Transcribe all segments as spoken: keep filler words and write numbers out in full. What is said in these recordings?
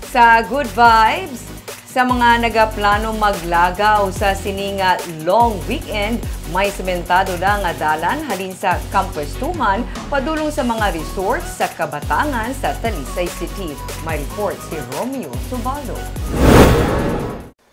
Sa good vibes, sa mga nagaplano maglagaw sa sini nga long weekend, may sementado na nga dalan halin sa Kampuestuhan padulong sa mga resort sa Kabatangan sa Talisay City. May report si Romeo Tubaldo.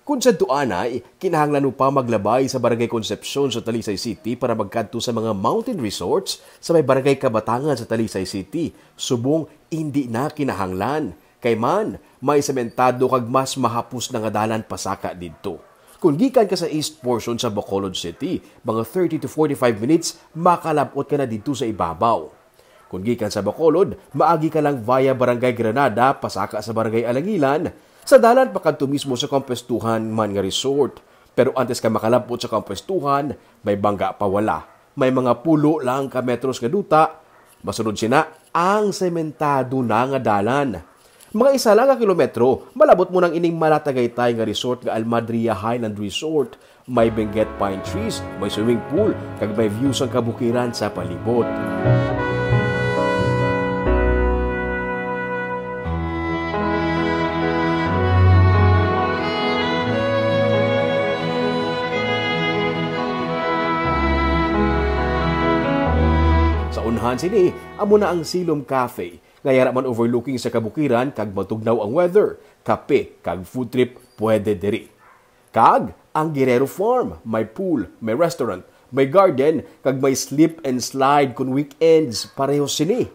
Kung sadto anay, kinahanglan mo pa maglabay sa Barangay Concepcion sa Talisay City para magkadto sa mga mountain resorts sa may Barangay Kabatangan sa Talisay City, subong indi na kinahanglan. Kay man, may sementado kag mas mahapos na nga dalan pasaka didto. Kung gikan ka sa east portion sa Bacolod City, mga thirty to forty-five minutes, makalab-ot ka na didto sa ibabaw. Kung gikan sa Bacolod, maagi ka lang via Barangay Granada, pasaka sa Barangay Alangilan, sa dalan pakadto mismo sa Kampuestuhan man nga resort. Pero antes ka makalab-ot sa Kampuestuhan, may bangga pa wala. May mga pulo lang ka metros nga duta. Masunod sina ang sementado na nga dalan. Mga isa lang ka kilometro, malabot mo nang ining mala Tagaytay nga resort nga Almadria Highland Resort. May Benguet pine trees, may swimming pool, kag may view sang kabukiran sa palibot. Sa unhan sini, amo na ang Silom Cafe, nga yara man overlooking sa kabukiran kag matugnaw ang weather, kape kag food trip pwede diri. Kag ang Guerrero Farm, may pool, may restaurant, may garden, kag may slip and slide kon weekends pareho sini.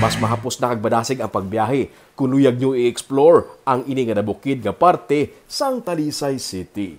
Mas mahapos na kag madasig ang pagbiyahe kon luyag nyo i-explore ang ini nga nabukid nga parte sang Talisay City.